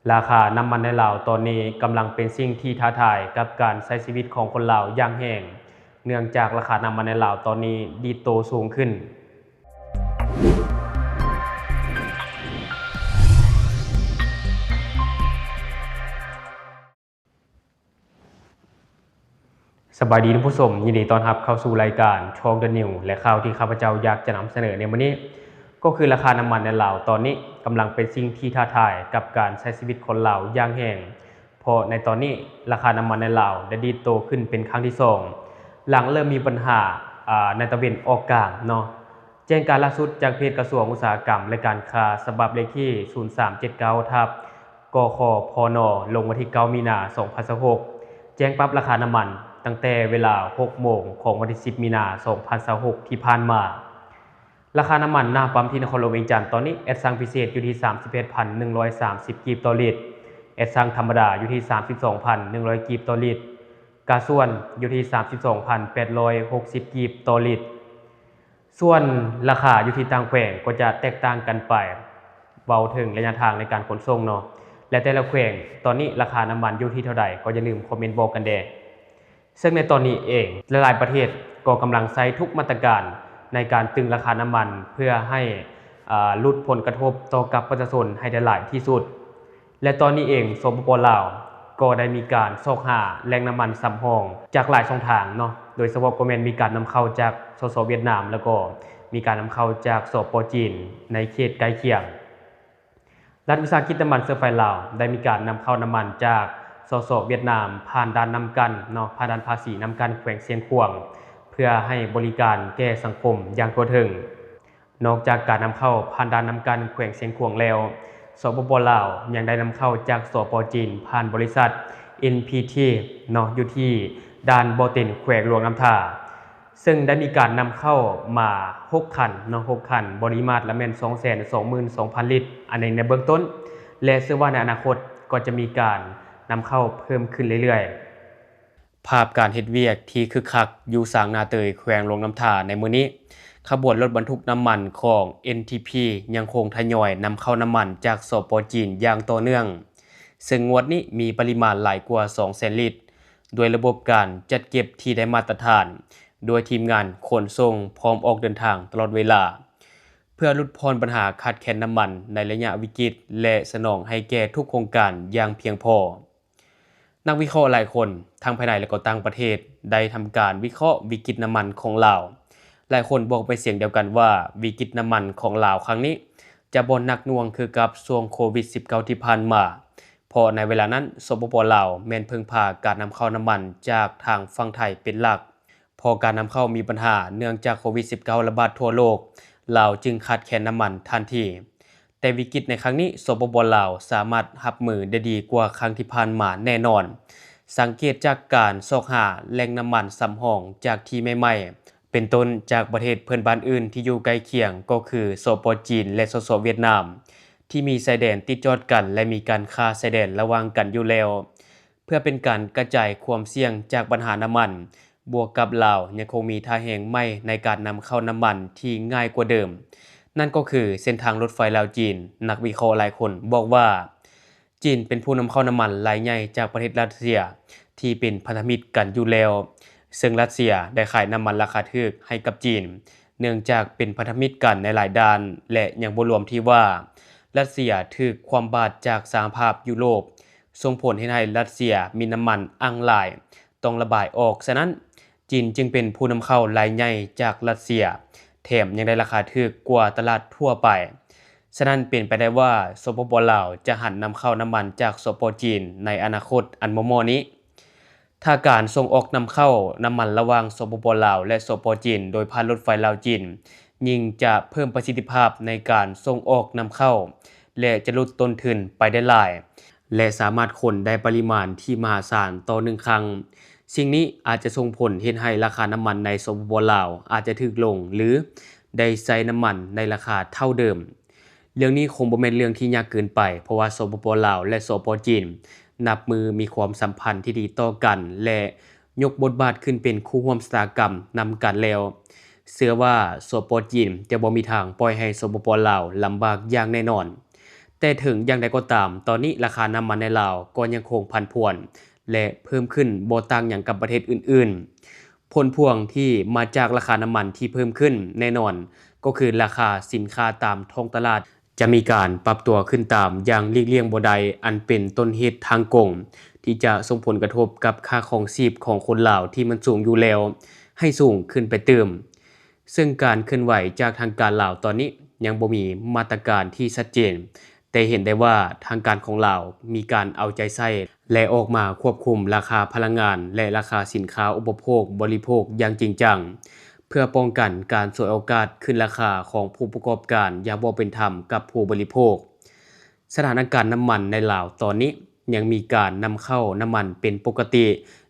ລາຄານ້ຳມັນໃນລາວຕອນນີ້ກຳລັງເປັນສິ່ງທີ່ທ້າທາຍກັບການໃຊ້ຊີວິດຂອງຄົນລາວຢ່າງແຮງ, ເນື່ອງຈາກລາຄານ້ຳມັນໃນລາວຕອນນີ້ດີດໂຕສູງຂຶ້ນ. ສະບາຍດີທ່ານຜູ້ຊົມ, ຍິນດີຕ້ອນຮັບເຂົ້າສູ່ລາຍການ Talk the News ແລະ ຂ່າວທີ່ຂ້າພະເຈົ້າຢາກຈະນຳສະເໜີໃນມື້ນີ້ ກໍຄືລາຄານ້ຳມັນໃນລາວຕອນນີ້ກຳລັງເປັນສິ່ງທີ່ທ້າທາຍກັບການໃຊ້ຊີວິດຄົນລາວຢ່າງແຮງ, ເພາະໃນຕອນນີ້ລາຄານ້ຳມັນໃນລາວໄດ້ດີດໂຕຂຶ້ນເປັນຄັ້ງທີສອງ ຫຼັງເລີ່ມມີບັນຫາ ອາ ໃນຕາເວັນອອກກາງເນາະ. ແຈ້ງການລ່າສຸດຈາກເພຈກະຊວງອຸດສາຫະກຳ ແລະ ການຄ້າ ສະບັບເລກທີສູນສາມເຈັດເກົ້າ ທັບ ກຂພນ ລົງວັນທີເກົ້າ ມີນາ ສອງພັນຊາວຫົກ ແຈ້ງປັບລາຄານ້ຳມັນຕັ້ງແຕ່ເວລາຫົກໂມງຂອງວັນທີສິບ ມີນາ ສອງພັນຊາວຫົກ ທີ່ຜ່ານມາ. ລາຄານ້ຳມັນໜ້າປ້ຳທີ່ນະຄອນຫຼວງວຽງຈັນຕອນນີ້ ແອັດຊັງພິເສດຢູ່ທີ່ສາມສິບເອັດພັນໜຶ່ງຮ້ອຍສາມສິບກີບຕໍ່ລິດ, ແອັດຊັງທຳມະດາຢູ່ທີ່ສາມສິບສອງພັນໜຶ່ງຮ້ອຍກີບຕໍ່ລິດ, ກາຊວນຢູ່ທີ່ສາມສິບສອງພັນແປດຮ້ອຍຫົກສິບກີບຕໍ່ລິດ. ສ່ວນລາຄາຢູ່ທີ່ຕ່າງແຂວງກໍຈະແຕກຕ່າງກັນໄປ, ເວົ້າເຖິງໄລຍະທາງໃນການຂົນສົ່ງເນາະ ແລະ ແຕ່ລະແຂວງຕອນນີ້ລາຄານ້ຳມັນຢູ່ທີ່ເທົ່າໃດ ກໍຢ່າລືມຄອມເມັນບອກກັນແດ່. ເຊິ່ງໃນຕອນນີ້ເອງ ຫຼາຍໆປະເທດກໍກຳລັງໃຊ້ທຸກມາດຕະການໃນການຕຶງລາຄານ້ຳມັນ ເພື່ອໃຫ້ ເອີ ຫຼຸດຜົນກະທົບຕໍ່ກັບປະຊາຊົນໃຫ້ໄດ້ຫຼາຍທີ່ສຸດ. ແລະ ຕອນນີ້ເອງ ສປປ ລາວ ກໍໄດ້ມີການຊອກຫາແຫຼ່ງນ້ຳມັນສຳຮອງຈາກຫຼາຍຊ່ອງທາງເນາະ, ໂດຍສະເພາະກໍແມ່ນມີການນຳເຂົ້າຈາກ ສສ ຫວຽດນາມ ແລ້ວກໍມີການນຳເຂົ້າຈາກ ສປ ຈີນ ໃນເຂດໃກ້ຄຽງ. ລັດວິສາຫະກິດນ້ຳມັນເຊື້ອໄຟລາວ ໄດ້ມີການນຳເຂົ້ານ້ຳມັນຈາກ ສສ ຫວຽດນາມ ຜ່ານດ່ານນ້ຳກັ່ນເນາະ, ຜ່ານດ່ານພາສີນ້ຳກັ່ນ ແຂວງຊຽງຂວາງ ເພື່ອໃຫ້ບໍລິການແກ່ສັງຄົມຢ່າງທົ່ວເຖິງ. ນອກຈາກການນຳເຂົ້າຜ່ານດ່ານນ້ຳກັ່ນແຂວງຊຽງຂວາງແລ້ວ, ສປປ ລາວ ຍັງໄດ້ນຳເຂົ້າຈາກ ສປ ຈີນ ຜ່ານບໍລິສັດ ເອັນ ພີ ທີ ເນາະ ຢູ່ທີ່ດ່ານບໍ່ເຕັນ ແຂວງຫຼວງນ້ຳທາ, ເຊິ່ງໄດ້ມີການນຳເຂົ້າມາຫົກຄັນເນາະ, ຫົກຄັນ, ປະລິມານລະແມ່ນສອງແສນສອງໝື່ນສອງພັນລິດ, ອັນນີ້ໃນເບື້ອງຕົ້ນ ແລະ ເຊື່ອວ່າໃນອະນາຄົດກໍຈະມີການນຳເຂົ້າເພີ່ມຂຶ້ນເລື້ອຍໆ. ພາບການເຮັດວຽກທີ່ຄຶກຄັກຢູ່ສາງນາເຕີຍ ແຂວງຫຼວງນ້ຳທາໃນມື້ນີ້, ຂະບວນລົດບັນທຸກນ້ຳມັນຂອງ ເອັນ ທີ ພີ ຍັງຄົງທະຍອຍນຳເຂົ້ານ້ຳມັນຈາກ ສປ ຈີນ ຢ່າງຕໍ່ເນື່ອງ, ເຊິ່ງງວດນີ້ມີປະລິມານຫຼາຍກວ່າສອງແສນລິດ, ດ້ວຍລະບົບການຈັດເກັບທີ່ໄດ້ມາດຕະຖານ, ດ້ວຍທີມງານຂົນສົ່ງພ້ອມອອກເດີນທາງຕະຫຼອດເວລາ, ເພື່ອຫຼຸດຜ່ອນບັນຫາຂາດແຄນນ້ຳມັນໃນໄລຍະວິກິດ ແລະ ສະໜອງໃຫ້ແກ່ທຸກໂຄງການຢ່າງພຽງພໍ. ນັກວິເຄາະຫຼາຍຄົນ ທັງພາຍໃນ ແລະ ກໍຕ່າງປະເທດ ໄດ້ທຳການວິເຄາະວິກິດນ້ຳມັນຂອງລາວ. ຫຼາຍຄົນບອກເປັນສຽງດຽວກັນວ່າ ວິກິດນ້ຳມັນຂອງລາວຄັ້ງນີ້ຈະບໍ່ໜັກໜ່ວງຄືກັບຊ່ວງໂຄວິດສິບເກົ້າ ທີ່ຜ່ານມາ, ເພາະໃນເວລານັ້ນ ສປປ ລາວ ແມ່ນເພິ່ງພາການນຳເຂົ້ານ້ຳມັນຈາກທາງຝັ່ງໄທເປັນຫຼັກ. ເພາະການນຳເຂົ້າມີບັນຫາເນື່ອງຈາກໂຄວິດສິບເກົ້າ ລະບາດທົ່ວໂລກ, ລາວຈຶ່ງຂາດແຄນນ້ຳມັນທັນທີ. ແຕ່ວິກິດໃນຄັ້ງນີ້ ສປປ ລາວ ສາມາດຮັບມືໄດ້ດີກວ່າຄັ້ງທີ່ຜ່ານມາແນ່ນອນ, ສັງເກດຈາກການຊອກຫາແຫຼ່ງນ້ຳມັນສຳຮອງຈາກທີ່ໃໝ່ໆ, ເປັນຕົ້ນຈາກປະເທດເພື່ອນບ້ານອື່ນທີ່ຢູ່ໃກ້ຄຽງ ກໍຄື ສປ ຈີນ ແລະ ສສ ຫວຽດນາມ ທີ່ມີຊາຍແດນຕິດຈອດກັນ ແລະ ມີການຄ້າຊາຍແດນລະຫວ່າງກັນຢູ່ແລ້ວ. ເພື່ອເປັນການກະຈາຍຄວາມສ່ຽງຈາກບັນຫານ້ຳມັນ, ບວກກັບລາວຍັງຄົງມີທ່າແຮງໃໝ່ໃນການນຳເຂົ້ານ້ຳມັນທີ່ງ່າຍກວ່າເດີມ, ນັ້ນກໍຄືເສັ້ນທາງລົດໄຟລາວ-ຈີນ. ນັກວິເຄາະຫຼາຍຄົນບອກວ່າ ຈີນເປັນຜູ້ນຳເຂົ້ານ້ຳມັນລາຍໃຫຍ່ຈາກປະເທດຣັດເຊຍ ທີ່ເປັນພັນທະມິດກັນຢູ່ແລ້ວ, ເຊິ່ງຣັດເຊຍໄດ້ຂາຍນ້ຳມັນລາຄາຖືກໃຫ້ກັບຈີນ ເນື່ອງຈາກເປັນພັນທະມິດກັນໃນຫຼາຍດ້ານ ແລະ ຍັງບໍ່ລວມທີ່ວ່າ ຣັດເຊຍຖືກຄວ່ຳບາດຈາກສະຫະພາບຢູໂຣບ, ສົ່ງຜົນເຮັດໃຫ້ຣັດເຊຍມີນ້ຳມັນອັ່ງຫຼາຍ, ຕ້ອງລະບາຍອອກ. ສະນັ້ນ, ຈີນຈຶ່ງເປັນຜູ້ນຳເຂົ້າລາຍໃຫຍ່ຈາກຣັດເຊຍ, ແຖມຍັງໄດ້ລາຄາຖືກກວ່າຕະຫຼາດທົ່ວໄປ. ສະນັ້ນ, ເປັນໄປໄດ້ວ່າ ສປປ ລາວ ຈະຫັນນຳເຂົ້ານ້ຳມັນຈາກ ສປ ຈີນ ໃນອະນາຄົດອັນມໍ່ໆນີ້. ຖ້າການສົ່ງອອກນຳເຂົ້ານ້ຳມັນລະຫວ່າງ ສປປ ລາວ ແລະ ສປ ຈີນ ໂດຍຜ່ານລົດໄຟລາວ-ຈີນ ຍິ່ງຈະເພີ່ມປະສິດທິພາບໃນການສົ່ງອອກນຳເຂົ້າ ແລະ ຈະຫຼຸດຕົ້ນທຶນໄປໄດ້ຫຼາຍ ແລະ ສາມາດຂົນໄດ້ປະລິມານທີ່ມະຫາສານຕໍ່ໜຶ່ງຄັ້ງ. ສິ່ງນີ້ອາດຈະສົ່ງຜົນເຮັດໃຫ້ລາຄານ້ຳມັນໃນ ສປປ ລາວ ອາດຈະຖືກລົງ ຫຼື ໄດ້ໃຊ້ນ້ຳມັນໃນລາຄາເທົ່າເດີມ. ເລື່ອງນີ້ຄົງບໍ່ແມ່ນເລື່ອງທີ່ຍາກເກີນໄປ, ເພາະວ່າ ສປປ ລາວ ແລະ ສປ ຈີນ ນັບມື້ມີຄວາມສຳພັນທີ່ດີຕໍ່ກັນ ແລະ ຍົກບົດບາດຂຶ້ນເປັນຄູ່ຮ່ວມຊະຕາກຳນຳກັນແລ້ວ. ເຊື່ອວ່າ ສປ ຈີນ ຈະບໍ່ມີທາງປ່ອຍໃຫ້ ສປປ ລາວ ລຳບາກຢ່າງແນ່ນອນ. ແຕ່ເຖິງຢ່າງໃດກໍຕາມ, ຕອນນີ້ລາຄານ້ຳມັນໃນລາວກໍຍັງຄົງຜັນຜວນ ແລະ ເພີ່ມຂຶ້ນບໍ່ຕ່າງຫຍັງກັບປະເທດອື່ນໆ. ຜົນພວງທີ່ມາຈາກລາຄານ້ຳມັນທີ່ເພີ່ມຂຶ້ນ, ແນ່ນອນກໍຄືລາຄາສິນຄ້າຕາມທ້ອງຕະຫຼາດຈະມີການປັບຕົວຂຶ້ນຕາມຢ່າງຫຼີກລ່ຽງບໍ່ໄດ້, ອັນເປັນຕົ້ນເຫດທາງກົງທີ່ຈະສົ່ງຜົນກະທົບກັບຄ່າຄອງຊີບຂອງຄົນລາວທີ່ມັນສູງຢູ່ແລ້ວ ໃຫ້ສູງຂຶ້ນໄປຕື່ມ. ເຊິ່ງການເຄື່ອນໄຫວຈາກທາງການລາວຕອນນີ້ຍັງບໍ່ມີມາດຕະການທີ່ຊັດເຈນ, ແຕ່ເຫັນໄດ້ວ່າທາງການຂອງລາວມີການເອົາໃຈໃສ່ ແລະ ອອກມາຄວບຄຸມລາຄາພະລັງງານ ແລະ ລາຄາສິນຄ້າອຸປະໂພກບໍລິໂພກຢ່າງຈິງຈັງ, ເພື່ອປ້ອງກັນການສວຍໂອກາດຂຶ້ນລາຄາຂອງຜູ້ປະກອບການຢ່າງບໍ່ເປັນທຳກັບຜູ້ບໍລິໂພກ. ສະຖານະການນ້ຳມັນໃນລາວຕອນນີ້ຍັງມີການນຳເຂົ້ານ້ຳມັນເປັນປົກກະຕິ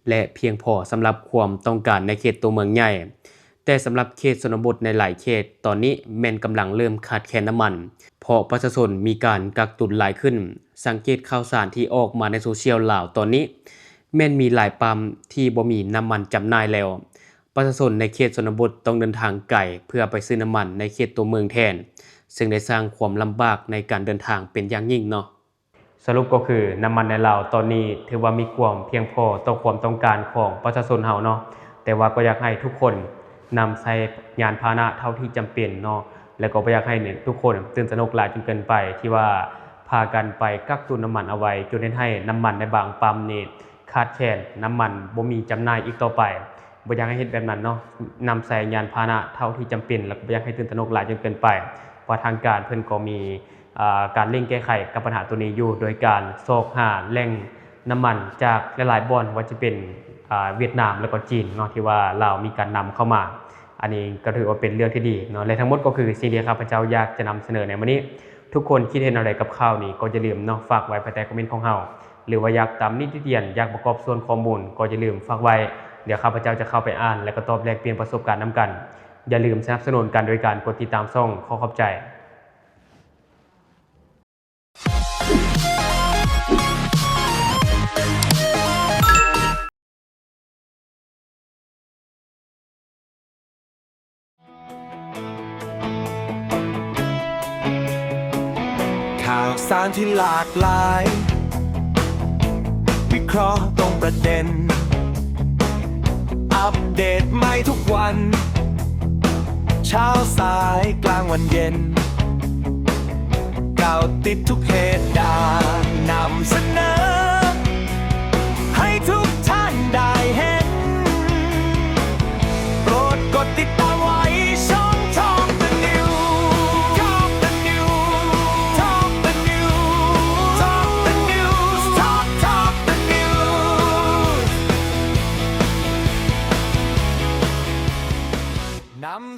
ແລະ ພຽງພໍສຳລັບຄວາມຕ້ອງການໃນເຂດຕົວເມືອງໃຫຍ່, ແຕ່ສຳລັບເຂດຊົນນະບົດໃນຫຼາຍເຂດຕອນນີ້ແມ່ນກຳລັງເລີ່ມຂາດແຄນນ້ຳມັນ ເພາະປະຊາຊົນມີການກັກຕຸນຫຼາຍຂຶ້ນ. ສັງເກດຂ່າວສານທີ່ອອກມາໃນໂຊຊຽວລາວຕອນນີ້ ແມ່ນມີຫຼາຍປ້ຳທີ່ບໍ່ມີນ້ຳມັນຈຳໜ່າຍແລ້ວ. ປະຊາຊົນໃນເຂດຊົນນະບົດຕ້ອງເດີນທາງໄກເພື່ອໄປຊື້ນ້ຳມັນໃນເຂດຕົວເມືອງແທນ, ເຊິ່ງໄດ້ສ້າງຄວາມລຳບາກໃນການເດີນທາງເປັນຢ່າງຍິ່ງເນາະ. ສະຫຼຸບກໍຄື ນ້ຳມັນໃນລາວຕອນນີ້ຖືວ່າມີຄວາມພຽງພໍຕໍ່ຄວາມຕ້ອງການຂອງປະຊາຊົນເຮົາເນາະ, ແຕ່ວ່າກໍຢາກໃຫ້ທຸກຄົນນຳໃຊ້ຍານພາຫະນະເທົ່າທີ່ຈຳເປັນເນາະ, ແລະ ກໍບໍ່ຢາກໃຫ້ທຸກຄົນຕື່ນຕະໜົກຫຼາຍຈົນເກີນໄປ ທີ່ວ່າພາກັນໄປກັກຕຸນນ້ຳມັນເອົາໄວ້ ຈົນເຮັດໃຫ້ນ້ຳມັນໃນບາງປ້ຳນີ້ຂາດແຄນ, ນ້ຳມັນບໍ່ມີຈຳໜ່າຍອີກຕໍ່ໄປ. ບໍ່ຢາກໃຫ້ເຮັດແບບນັ້ນເນາະ, ນຳໃຊ້ຍານພາຫະນະເທົ່າທີ່ຈຳເປັນ ແລ້ວກໍບໍ່ຢາກໃຫ້ຕື່ນຕະໜົກຫຼາຍຈົນເກີນໄປ, ເພາະວ່າທາງການເພິ່ນກໍມີ ອ່າ ການເລັ່ງແກ້ໄຂກັບບັນຫາໂຕນີ້ຢູ່ ໂດຍການຊອກຫາແຫຼ່ງນ້ຳມັນຈາກຫຼາຍໆບ່ອນ, ບໍ່ວ່າຈະເປັນ ອ່າ ຫວຽດນາມ ແລ້ວກໍຈີນເນາະ ທີ່ວ່າລາວມີການນຳເຂົ້າມາ. ອັນນີ້ກໍຖືວ່າເປັນເລື່ອງທີ່ດີເນາະ ແລະ ທັງໝົດກໍຄືສິ່ງທີ່ຂ້າພະເຈົ້າຢາກຈະນຳສະເໜີໃນມື້ນີ້. ທຸກຄົນຄິດເຫັນແນວໃດກັບຂ່າວນີ້ ກໍຢ່າລືມເນາະ ຝາກໄວ້ພາຍໃຕ້ຄອມເມັນຂອງເຮົາ ຫຼືວ່າຢາກຕຳໜິຕິຕຽນ, ຢາກປະກອບສ່ວນຂໍ້ມູນ ກໍຢ່າລືມຝາກໄວ້, ດຽວຂ້າພະເຈົ້າຈະເຂົ້າໄປອ່ານ ແລະ ກໍຕອບແລກປ່ຽນປະສົບການນຳກັນ. ຢ່າລືມສະໜັບສະໜູນກັນໂດຍການກົດຕິດຕາມຊ່ອງ. ຂໍຂອບໃຈ. ຂ່າວສານທີ່ຫຼາກຫຼາຍ, ວິເຄາະຕຣົງປະເດັນ, ອັບເດດໃໝ່ທຸກວັນ, ເຊົ້າສາຍກາງວັນເຢັນ, ເກົາະຕິດທຸກເຫດການ.